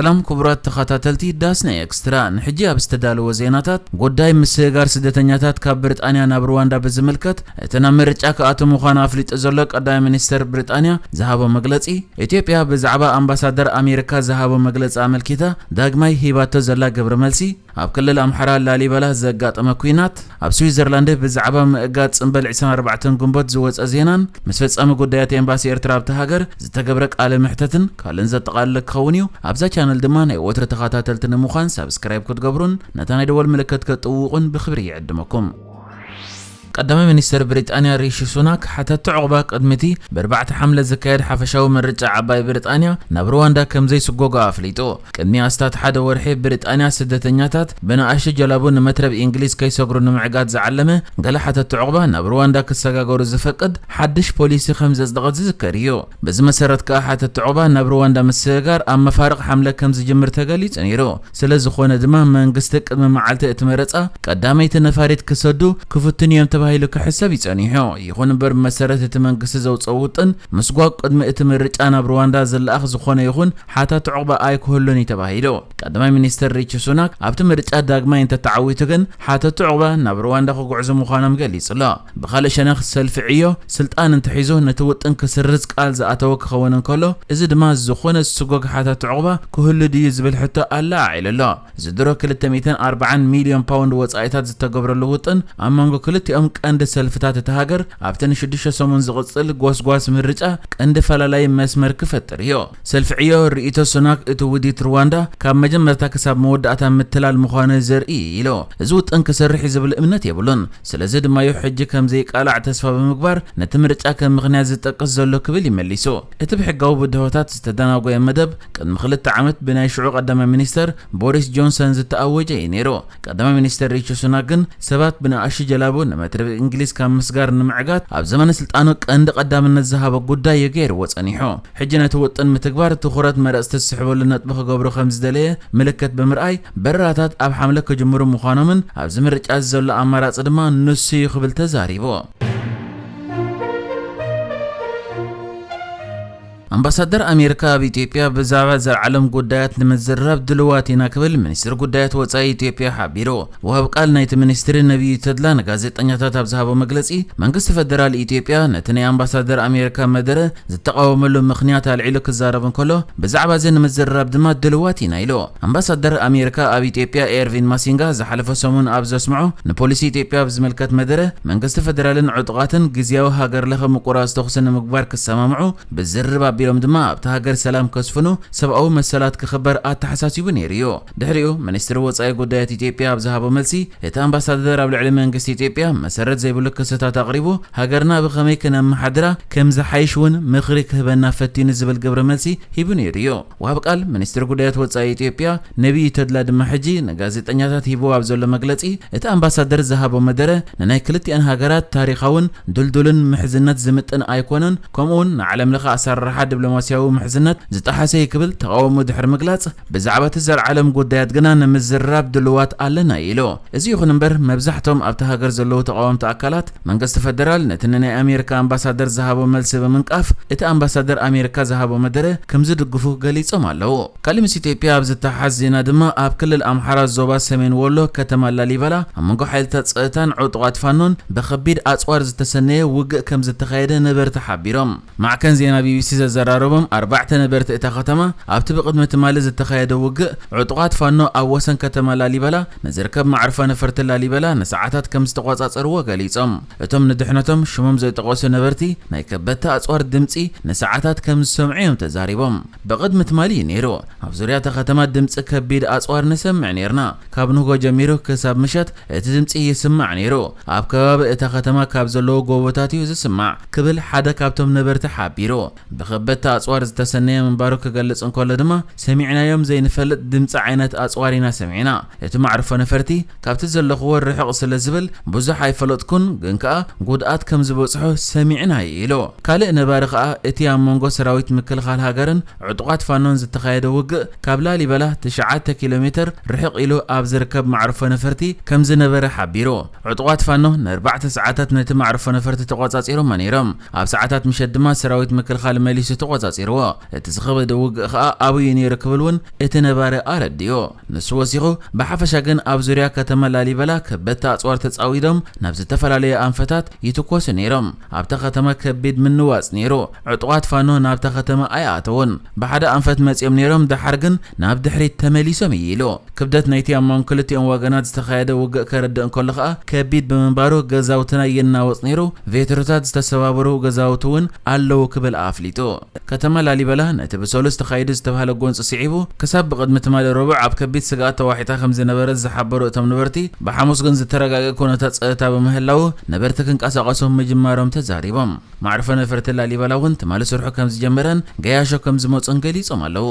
ሰላም ክቡራት ተኸታተልቲ ዳስና ኤክስትራ፣ ንሕጂ ኣብ ዝተዳለወ ዜናታት፣ ጉዳይ ምስግጋር ስደተኛታት ካብ ብሪጣንያ ናብ ሩዋንዳ ብዝምልከት፣ እቲ ናብ ምርጫ ክኣቱ ምዃኑ ኣፍሊጡ ዘሎ ቀዳማይ ሚኒስተር ብሪጣንያ ዝሃቦ መግለጺ፣ ኢትዮጵያ ብዛዕባ ኣምባሳደር ኣሜሪካ ዝሃቦ መግለጺ ኣመልኪታ ዳግማይ ሂባቶ ዘላ ግብረ መልሲ፣ ኣብ ክልል ኣምሓራ ላሊበላ ዘጋጠመ ኲናት፣ ኣብ ስዊዘርላንድ ብዛዕባ ምእጋድ ጽምብል ዕስራን ኣርባዕተን ግንቦት ዝወጸ ዜናን ምስ ፈጻሚ ጉዳያት ኤምባሲ ኤርትራ ኣብታ ሃገር ዝተገብረ ቃለ መሕተትን ካልእን ዘጠቓለለ ክኸውን እዩ። ኣብዛ ቻነል ድማ ናይ ወትሪ ተኸታተልቲ ንምዃን ሳብስክራይብ ክትገብሩን ነታ ናይ ደወል ምልክት ክትጥውቑን ብኽብሪ ይዕድመኩም። ቀዳማይ ሚኒስተር ብሪጣንያ ሪሺ ሱናክ ሓተቲ ዑቕባ ቅድሚቲ ብኣርባዕተ ሓምለ ዝካየድ ሓፈሻዊ ምርጫ ዓባይ ብሪጣንያ ናብ ሩዋንዳ ከም ዘይስጎጎ ኣፍሊጡ። ቅድሚ ኣስታት ሓደ ወርሒ ብሪጣንያ ስደተኛታት ብንኣሽቱ ጀላቡ ንመትረብ ኢንግሊዝ ከይሰግሩ ንምዕጋት ዝዓለመ ገለ ሓተቲ ዑቕባ ናብ ሩዋንዳ ክሰጋገሩ ዝፈቅድ ሓድሽ ፖሊሲ ከም ዘጽደቐት ዝዝከር እዩ። በዚ መሰረት ከኣ ሓተቲ ዑቕባ ናብ ሩዋንዳ ምስግጋር ኣብ መፋርቕ ሓምለ ከም ዝጅምር ተገሊጹ ነይሩ። ስለ ዝኾነ ድማ መንግስቲ ቅድሚ መዓልቲ እቲ መረጻ ቀዳመይቲ ነፋሪት ክሰዱ ክፍትኑ እዮም ተባሂሉ ክሕሰብ እዩ ጸኒሑ። ይኹን እምበር ብመሰረት እቲ መንግስቲ ዘውጽኦ ውጥን ምስጓግ ቅድሚ እቲ ምርጫ ናብ ሩዋንዳ ዝለኣኽ ዝኾነ ይኹን ሓታቲ ዑቕባ ኣይክህሉን እዩ ተባሂሉ። ቀዳማይ ሚኒስትር ሪቺ ሱናክ ኣብቲ ምርጫ ዳግማይ እንተተዓዊቱ ግን ሓተቲ ዑቕባ ናብ ሩዋንዳ ክጉዕዙ ምዃኖም ገሊጹ ኣሎ። ብኻልእ ሸነኽ ሰልፊ ዕዮ ስልጣን እንተሒዙ ነቲ ውጥን ክስርዝ ቃል ዝኣተወ ክኸውን እንከሎ፣ እዚ ድማ ዝኾነ ዝስጎግ ሓታቲ ዑቕባ ክህሉ ድዩ ዝብል ሕቶ ኣለዓዒሉ ኣሎ። ዝድሮ ክልተ ሚእትን ኣርባዓን ሚልዮን ፓውንድ ወጻኢታት ዝተገብረሉ ውጥን ኣብ መንጎ ክልቲኦም ቀንዲ ሰልፍታት እታ ሃገር ኣብቲ ንሽዱሽተ ሰሙን ዝቕጽል ጎስጓስ ምርጫ ቀንዲ ፈላላይ መስመር ክፈጥር እዩ። ሰልፊ ዕዮ ርእይቶ ሱናክ እቲ ውዲት ሩዋንዳ ካብ መጀመርታ ክሳብ መወዳእታ ምትላል ምዃኑ ዘርኢ እዩ ኢሉ። እዚ ውጥን ክሰርሕ እዩ ዝብል እምነት የብሉን። ስለዚ ድማ'ዩ ሕጂ ከም ዘይቃላዕ ተስፋ ብምግባር ነቲ ምርጫ ከም ምኽንያት ዝጠቅስ ዘሎ ክብል እዩ መሊሱ። እቲ ብሕጋዊ ብድሆታት ዝተደናጎየ መደብ ቅድሚ ክልተ ዓመት ብናይ ሽዑ ቀዳማይ ሚኒስተር ቦሪስ ጆንሰን ዝተኣወጀ እዩ ነይሩ። ቀዳማይ ሚኒስተር ሪቺ ሱናክ ግን ሰባት ብንኣሽቱ ጀላቡ ንመትረብ እንግሊዝ ካብ ምስጋር ንምዕጋት ኣብ ዘመነ ስልጣኑ ቀንዲ ቀዳምነት ዝሃቦ ጉዳይ እዩ ገይርዎ ጸኒሑ። ሕጂ ነቲ ውጥን ምትግባር ትኹረት መረጽቲ ዝስሕበሉ ነጥቢ ክገብሩ ከም ዝደለየ ምልክት ብምርኣይ በረራታት ኣብ ሓምለ ክጅምሩ ምዃኖምን ኣብዚ ምርጫ ዘሎ ኣማራጺ ድማ ንሱ እዩ ክብል ተዛሪቡ። ኣምባሳደር ኣሜሪካ ኣብ ኢትዮጵያ ብዛዕባ ዘልዓሎም ጉዳያት ንምዝርራብ ድልዋት ኢና ክብል ሚኒስትር ጉዳያት ወጻኢ ኢትዮጵያ ሓቢሩ። ወሃብ ቃል ናይቲ ሚኒስትሪ ነቢዩ ተድላ ንጋዜጠኛታት ኣብ ዝሃቦ መግለጺ፣ መንግስቲ ፈደራል ኢትዮጵያ ነቲ ናይ ኣምባሳደር ኣሜሪካ መደረ ዝተቃወመሉ ምኽንያት ኣልዒሉ ክዛረብ እንከሎ፣ ብዛዕባ እዚ ንምዝርራብ ድማ ድልዋት ኢና ኢሉ። ኣምባሳደር ኣሜሪካ ኣብ ኢትዮጵያ ኤርቪን ማሲንጋ ዝሓለፈ ሰሙን ኣብ ዘስምዖ ንፖሊሲ ኢትዮጵያ ኣብ ዝምልከት መደረ፣ መንግስቲ ፈደራልን ዕጡቓትን ግዝያዊ ሃገር ለኸ ምቁራጽ ተኹሲ ንምግባር ክሰማምዑ ብዝርብ ኣቢሎም ድማ ኣብታ ሃገር ሰላም ከስፍኑ፣ ሰብኣዊ መሰላት ክኽበር ኣተሓሳሲቡ ነይሩ እዩ። ድሕሪኡ ሚኒስትሪ ወጻኢ ጉዳያት ኢትዮጵያ ኣብ ዝሃቦ መልሲ፣ እቲ ኣምባሳደር ኣብ ልዕሊ መንግስቲ ኢትዮጵያ መሰረት ዘይብሉ ክስታት ኣቕሪቡ፣ ሃገርና ብኸመይ ክነመሓድራ ከም ዝሓይሽ እውን ምኽሪ ክህበና ፈቲኑ ዝብል ግብረ መልሲ ሂቡ ነይሩ እዩ። ወሃብ ቃል ሚኒስትሪ ጉዳያት ወጻኢ ኢትዮጵያ ነቢዩ ተድላ ድማ ሕጂ ንጋዜጠኛታት ሂቡ ኣብ ዘሎ መግለጺ፣ እቲ ኣምባሳደር ዝሃቦ መደረ ንናይ ክልቲኣን ሃገራት ታሪኻውን ድልዱልን ምሕዝነት ዝምጥን ኣይኮነን፣ ከምኡውን ንዓለም ለኸ ኣሰራርሓ ዲፕሎማስያዊ ምሕዝነት ዝጠሓሰ እዩ ክብል ተቓውሞ ድሕሪ ምግላጽ፣ ብዛዕባ እቲ ዘልዓሎም ጉዳያት ግና ንምዝርራብ ድልዋት ኣለና ኢሉ። እዚ ይኹን እምበር መብዛሕቶም ኣብቲ ሃገር ዘለዉ ተቓወምቲ ኣካላት መንግስቲ ፈደራል ነቲ ንናይ ኣሜሪካ ኣምባሳደር ዝሃቦ መልሲ ብምንቃፍ እቲ ኣምባሳደር ኣሜሪካ ዝሃቦ መደረ ከም ዝድግፉ ገሊጾም ኣለዉ። ካልእ ምስ ኢትዮጵያ ኣብ ዝተሓዝ ዜና ድማ ኣብ ክልል ኣምሓራ ዞባ ሰሜን ወሎ ከተማ ላሊበላ ኣብ መንጎ ሓይልታት ጸጥታን ዕጡቓት ፋኖን ብኸቢድ ኣጽዋር ዝተሰነየ ውግእ ከም ዝተኻየደ ነበርቲ ሓቢሮም። ማዕከን ዜና ቢቢሲ ዘዘራረቦም ኣርባዕተ ነበርቲ እታ ከተማ ኣብቲ ብቕድሚ ትማሊ ዝተኻየደ ውግእ ዕጡቓት ፋኖ ኣብ ወሰን ከተማ ላሊበላ ንዝርከብ መዕርፎ ነፈርቲ ላሊበላ ንሰዓታት ከም ዝተቖጻጸርዎ ገሊጾም። እቶም ንድሕነቶም ሽሞም ዘይጠቐሱ ነበርቲ ናይ ከበድቲ ኣጽዋር ድምጺ ንሰዓታት ከም ዝሰምዑ እዮም ተዛሪቦም። ብቕድሚ ትማሊ እዩ ነይሩ። ኣብ ዙርያ እታ ከተማ ድምጺ ከቢድ ኣጽዋር ንሰምዕ ነይርና። ካብ ንግሆ ጀሚሩ ክሳብ ምሸት እቲ ድምጺ ይስማዕ ነይሩ። ኣብ ከባቢ እታ ከተማ ካብ ዘለዉ ጎቦታት እዩ ዝስማዕ ክብል ሓደ ካብቶም ነበርቲ ሓቢሩ። ብኸበድቲ ኣጽዋር ዝተሰነየ ምንባሩ ክገልጽ እንከሎ ድማ ሰሚዕናዮም ዘይንፈልጥ ድምጺ ዓይነት ኣጽዋር ኢና ሰሚዕና። እቲ መዕርፎ ነፈርቲ ካብቲ ዘለኽዎ ርሕቕ ስለ ዝብል ብዙሕ ኣይፈለጥኩን፣ ግን ከኣ ጉድኣት ከም ዝበጽሖ ሰሚዕና እዩ ኢሉ። ካልእ ነባሪ ከኣ እቲ ኣብ መንጎ ሰራዊት ምክልኻል ሃገርን ዕጡቓት ፋኖን ዝተኻየደ ውግእ ካብ ላሊበላ ትሽዓተ ኪሎ ሜትር ርሕቕ ኢሉ ኣብ ዝርከብ መዕርፎ ነፈርቲ ከም ዝነበረ ሓቢሩ። ዕጡቓት ፋኖ ንኣርባዕተ ሰዓታት ነቲ መዕርፎ ነፈርቲ ተቖጻጺሮሞ ነይሮም። ኣብ ሰዓታት ምሸት ድማ ሰራዊት ምክልኻል መሊሱ ተቖጻጺርዎ። እቲ ዝኸበደ ውግእ ከኣ ኣበዩ ነይሩ ክብል እውን እቲ ነባሪ ኣረዲኡ። ንሱ ወሲኹ፣ ብሓፈሻ ግን ኣብ ዙርያ ከተማ ላሊበላ ከበድቲ ኣጽዋር ተጻዊዶም ናብ ዝተፈላለዩ ኣንፈታት ይትኮሱ ነይሮም። ኣብታ ከተማ ከቢድ ምንዋጽ ነይሩ። ዕጡቓት ፋኖ ናብታ ከተማ ኣይኣተውን። ብሓደ ኣንፈት መጺኦም ነይሮም፣ ደሓር ግን ናብ ድሕሪት ተመሊሶም እዩ ኢሉ። ክብደት ናይቲ ኣብ መንጎ ክልቲኦም ወገናት ዝተኻየደ ውግእ ከረድእ እንከሎ ከኣ፣ ከቢድ ብምንባሩ ገዛውትና ይናወጽ ነይሩ፣ ቬትሮታት ዝተሰባበሩ ገዛውቲ እውን ኣለዉ ክብል ኣፍሊጡ። ከተማ ላሊበላ ነቲ ብሰሉስ ተኻይዱ ዝተባህለ ጎንጺ ስዒቡ፣ ክሳብ ብቕድሚ ትማሊ ረቡዕ ኣብ ከቢድ ስግኣት ተዋሒጣ ከም ዝነበረት ዝሓበሩ እቶም ነበርቲ፣ ብሓሙስ ግን ዝተረጋግአ ኩነታት ጸጥታ ብምህላዉ፣ ነበርቲ ክንቀሳቐሱ ምጅማሮም ተዛሪቦም። መዕርፎ ነፈርቲ ላሊበላ እውን ትማሊ ስርሑ ከም ዝጀመረን ገያሾ ከም ዝመጹን ገሊጾም ኣለዉ።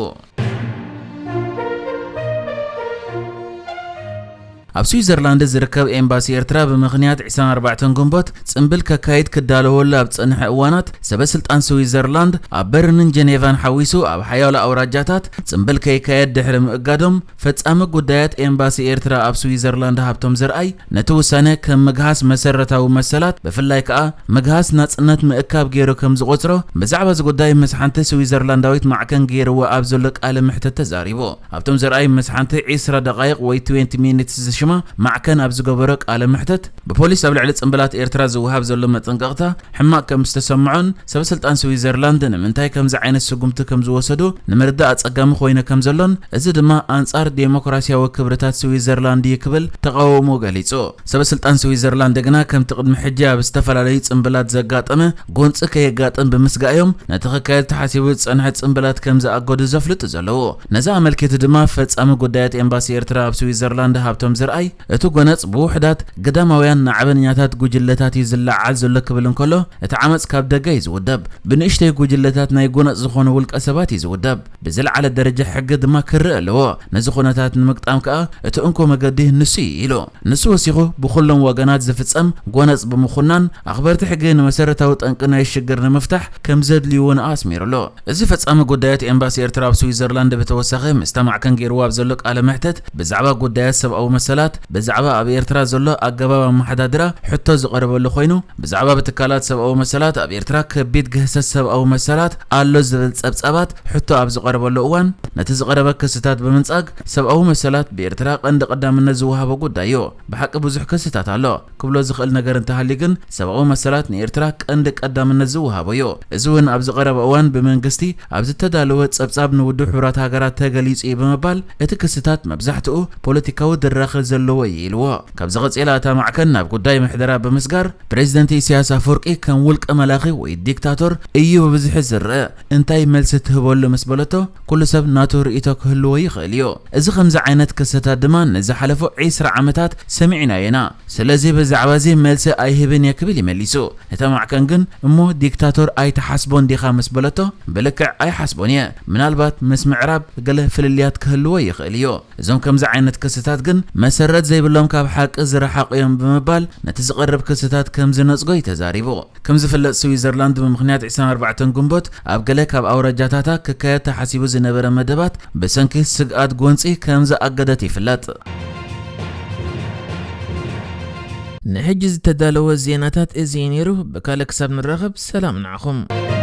ኣብ ስዊዘርላንድ ዝርከብ ኤምባሲ ኤርትራ ብምኽንያት ዕስራን ኣርባዕተን ግንቦት ጽምብል ከካይድ ክዳለወሉ ኣብ ዝጸንሐ እዋናት፣ ሰበ ስልጣን ስዊዘርላንድ ኣብ በርንን ጀኔቫን ሓዊሱ ኣብ ሓያሎ ኣውራጃታት ጽምብል ከይካየድ ድሕሪ ምእጋዶም፣ ፈጻሚ ጉዳያት ኤምባሲ ኤርትራ ኣብ ስዊዘርላንድ ሃብቶም ዘርኣይ ነቲ ውሳነ ከም ምግሃስ መሰረታዊ መሰላት፣ ብፍላይ ከኣ ምግሃስ ናጽነት ምእካብ ገይሩ ከም ዝቖጽሮ ብዛዕባ እዚ ጉዳይ ምስ ሓንቲ ስዊዘርላንዳዊት ማዕከን ገይርዎ ኣብ ዘሎ ቃለ መሕተት ተዛሪቡ። ኣብቶም ዘርኣይ ምስ ሓንቲ ዒስራ ደቓይቕ ወይ ትዌንቲ ሚኒትስ ዝሽማ ማዕከን ኣብ ዝገበሮ ቃለ መሕተት፣ ብፖሊስ ኣብ ልዕሊ ጽምብላት ኤርትራ ዝወሃብ ዘሎ መጠንቀቕታ ሕማቕ ከም ዝተሰምዖን፣ ሰበ ስልጣን ስዊዘርላንድ ንምንታይ ከምዚ ዓይነት ስጉምቲ ከም ዝወሰዱ ንምርዳእ ኣጸጋሚ ኮይነ ከም ዘሎን፣ እዚ ድማ ኣንጻር ዴሞክራሲያዊ ክብርታት ስዊዘርላንድ እዩ ክብል ተቓውሞ ገሊጹ። ሰበ ስልጣን ስዊዘርላንድ ግና ከምቲ ቅድሚ ሕጂ ኣብ ዝተፈላለዩ ጽምብላት ዘጋጠመ ጎንጺ ከየጋጥም ብምስጋእ እዮም ነቲ ክካየድ ተሓሲቡ ዝጸንሐ ጽምብላት ከም ዝኣገዱ ዘፍልጡ ዘለዉ። ነዚ ኣመልኪቱ ድማ ፈጻሚ ጉዳያት ኤምባሲ ኤርትራ ኣብ ስዊዘርላንድ ሃብቶም ዝርኣይ፣ እቲ ጎነጽ ብውሑዳት ግዳማውያን ናዕበኛታት ጉጅለታት እዩ ዝለዓል ዘሎ ክብል እንከሎ፣ እቲ ዓመጽ ካብ ደገ እዩ ዝውደብ። ብንእሽተይ ጉጅለታት ናይ ጎነጽ ዝኾኑ ውልቀ ሰባት እዩ ዝውደብ። ብዝለዓለ ደረጃ ሕጊ ድማ ክረአ ኣለዎ። ነዚ ኩነታት ንምግጣም ከኣ እቲ እንኮ መገዲ ንሱ እዩ ኢሉ። ንሱ ወሲኹ፣ ብኹሎም ወገናት ዝፍጸም ጎነጽ ብምኹናን፣ ኣኽበርቲ ሕጊ ንመሰረታዊ ጠንቂ ናይ ሽግር ንምፍታሕ ከም ዘድልዩ እውን ኣስሚሩሉ። እዚ ፈጻሚ ጉዳያት ኤምባሲ ኤርትራ ኣብ ስዊዘርላንድ ብተወሳኺ ምስታ ማዕከን ገይርዎ ኣብ ዘሎ ቃለ መሕተት ብዛዕባ ጉዳያት ሰብኣዊ መሰላት፣ ብዛዕባ ኣብ ኤርትራ ዘሎ ኣገባብ ኣመሓዳድራ ሕቶ ዝቐረበሉ ኮይኑ፣ ብዛዕባ ብትካላት ሰብኣዊ መሰላት ኣብ ኤርትራ ከቢድ ግህሰት ሰብኣዊ መሰላት ኣሎ ዝብል ጸብጻባት ሕቶ ኣብ ዝቐረበሉ እዋን፣ ነቲ ዝቐረበ ክስታት ብምንጻግ፣ ሰብኣዊ መሰላት ብኤርትራ ቀንዲ ቀዳምነት ዝወሃቦ ጉዳይ እዩ። ብሓቂ ብዙሕ ክስታት ኣሎ። ክብሎ ዝኽእል ነገር እንተሃልዩ ግን፣ ሰብኣዊ መሰላት ንኤርትራ ቀንዲ ቀዳምነት ዝወሃቦ እዩ። እዚ እውን ኣብዚ ቀረባ እዋን ብመንግስቲ ኣብ ዝተዳለወ ጸብጻብ ንውድብ ሕቡራት ሃገራት ተገሊጹ እዩ ብምባል፣ እቲ ክስታት መብዛሕትኡ ፖለቲካዊ ድራኸ ዘለዎ እዩ ኢልዎ። ካብዚ ቀጺላ እታ ማዕከን ናብ ጉዳይ ምሕደራ ብምስጋር፣ ፕሬዚደንት ኢሳያስ ኣፈወርቂ ከም ውልቀ መላኺ ወይ ዲክታቶር እዩ ብብዝሒ ዝረአ። እንታይ መልሲ ትህበሉ ምስ በለቶ፣ ኩሉ ሰብ ናቱ ርእይቶ ክህልዎ ይኽእል እዩ። እዚ ከምዚ ዓይነት ክስታት ድማ ንዝሓለፉ ዒስራ ዓመታት ሰሚዕናዮ ኢና። ስለዚ ብዛዕባ እዚ መልሲ ኣይህብን እየ ክብል እዩ መሊሱ። እታ ማዕከን ግን፣ እሞ ዲክታቶር ኣይትሓስቦን ዲኻ ምስ በለቶ፣ ብልክዕ ኣይሓስቦን እየ። ምናልባት ምስ ምዕራብ ገለ ፍልልያት ክህልዎ ይኽእል እዩ። እዞም ከምዚ ዓይነት ክስታት ግን መሰረት ዘይብሎም ካብ ሓቂ ዝረሓቑ እዮም ብምባል ነቲ ዝቐርብ ክስታት ከም ዝነጽጎ እዩ ተዛሪቡ። ከም ዝፍለጥ ስዊዘርላንድ ብምኽንያት ዕስራን ኣርባዕተን ግንቦት ኣብ ገለ ካብ ኣውራጃታታ ክካየድ ተሓሲቡ ዝነበረ መደባት ብሰንኪ ስግኣት ጎንጺ ከም ዝኣገደት ይፍለጥ። ንሕጂ ዝተዳለወ ዜናታት እዚ እዩ ነይሩ። ብካልእ ክሳብ ንራኸብ ሰላም ንዓኹም።